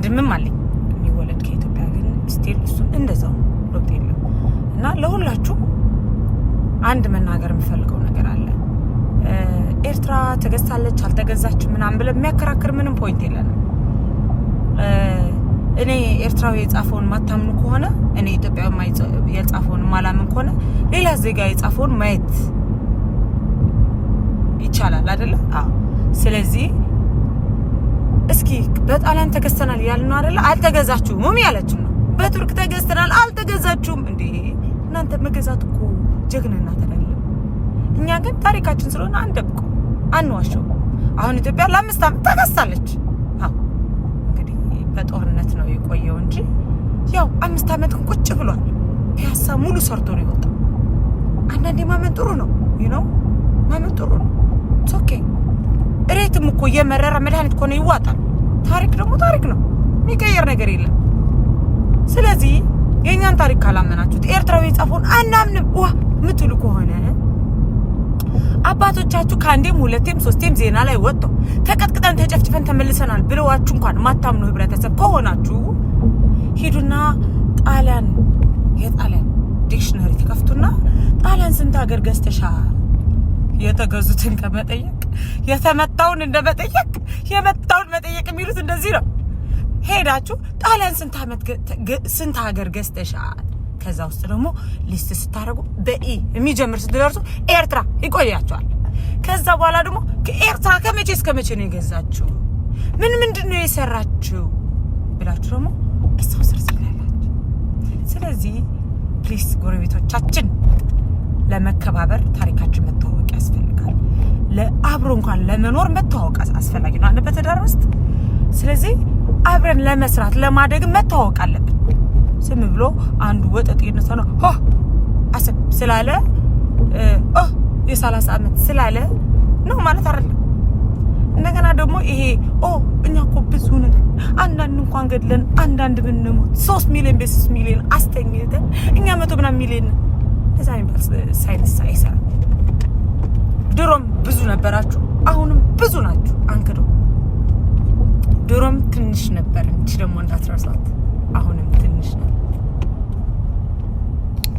ወንድምም አለኝ የሚወለድ ከኢትዮጵያ፣ ግን still እሱም እንደዛው ለውጥ የለም። እና ለሁላችሁ አንድ መናገር የምፈልገው ነገር አለ። ኤርትራ ተገዝታለች አልተገዛችም ምናምን ብለን የሚያከራክር ምንም point የለንም። እኔ ኤርትራዊ የጻፈውን ማታምኑ ከሆነ፣ እኔ ኢትዮጵያዊ የጻፈውን ማላምን ከሆነ ሌላ ዜጋ የጻፈውን ማየት ይቻላል አይደለ? አዎ። ስለዚህ እስኪ በጣሊያን ተገዝተናል ያልን ነው አይደለ? አልተገዛችሁም ያለችን ነው። በቱርክ ተገዝተናል፣ አልተገዛችሁም። እንዴ እናንተ፣ መገዛት እኮ ጀግንነት አይደለም። እኛ ግን ታሪካችን ስለሆነ አንደብቀው፣ አንዋሸው። አሁን ኢትዮጵያ ለ5 ዓመት ተገዝታለች። አዎ፣ እንግዲህ በጦርነት ነው የቆየው እንጂ ያው 5 ዓመት ግን ቁጭ ብሏል። ፒያሳ ሙሉ ሰርቶ ነው የወጣው። አንዳንዴ ማመን ጥሩ ነው፣ ማመን ጥሩ ነው። Okay፣ እሬትም እኮ እየመረረ መድኃኒት ከሆነ ይዋጣል። ታሪክ ደግሞ ታሪክ ነው፣ የሚቀየር ነገር የለም። ስለዚህ የእኛን ታሪክ ካላመናችሁት፣ ኤርትራዊ የጻፈውን አናምንም ዋ ምትሉ ከሆነ፣ አባቶቻችሁ ከአንዴም ሁለቴም ሶስቴም ዜና ላይ ወጥተው ተቀጥቅጠን ተጨፍጭፈን ተመልሰናል ብለዋችሁ እንኳን ማታምኑ ህብረተሰብ ከሆናችሁ፣ ሂዱና ጣሊያን የጣሊያን dictionary ትከፍቱና ጣሊያን ስንት ሀገር ገዝተሻል፣ የተገዙትን ከመጠየቅ የተመታውን እንደመጠየቅ የመታውን መጠየቅ የሚሉት እንደዚህ ነው። ሄዳችሁ ጣሊያን ስንት ዓመት ስንት ሀገር ገዝተሻል፣ ከዛ ውስጥ ደግሞ list ስታደርጉ በ E የሚጀምር ስትደርሱ ኤርትራ ይቆያቸዋል። ከዛ በኋላ ደግሞ ከኤርትራ ከመቼ እስከ መቼ ነው የገዛችሁ፣ ምን ምንድን ነው የሰራችሁ ብላችሁ ደግሞ እዛው ዝርዝር ያላችሁ። ስለዚህ please ጎረቤቶቻችን፣ ለመከባበር ታሪካችን መተዋወቅ ያስፈልጋል። ለአብሮ እንኳን ለመኖር መተዋወቅ አስፈላጊ ነው አንድ በትዳር ውስጥ። ስለዚህ አብረን ለመስራት ለማደግ መተዋወቅ አለብን። ዝም ብሎ አንዱ ወጠጤ ነው ሆ አሰብ ስላለ፣ ኦ የ30 ዓመት ስላለ ነው ማለት አይደለም። እንደገና ደግሞ ይሄ ኦ እኛ እኮ ብዙ ነን፣ አንዳንድ እንኳን ገድለን አንዳንድ ብንሞት 3 ሚሊዮን በ3 ሚሊዮን አስተኝተን እኛ መቶ ምናምን ሚሊዮን ነን። እንደዛ የሚባል ሳይንስ አይሰራም። ድሮም ብዙ ነበራችሁ፣ አሁንም ብዙ ናችሁ። አንክዶ ድሮም ትንሽ ነበር እንጂ ደግሞ እንዳትረሷት፣ አሁንም ትንሽ ነን።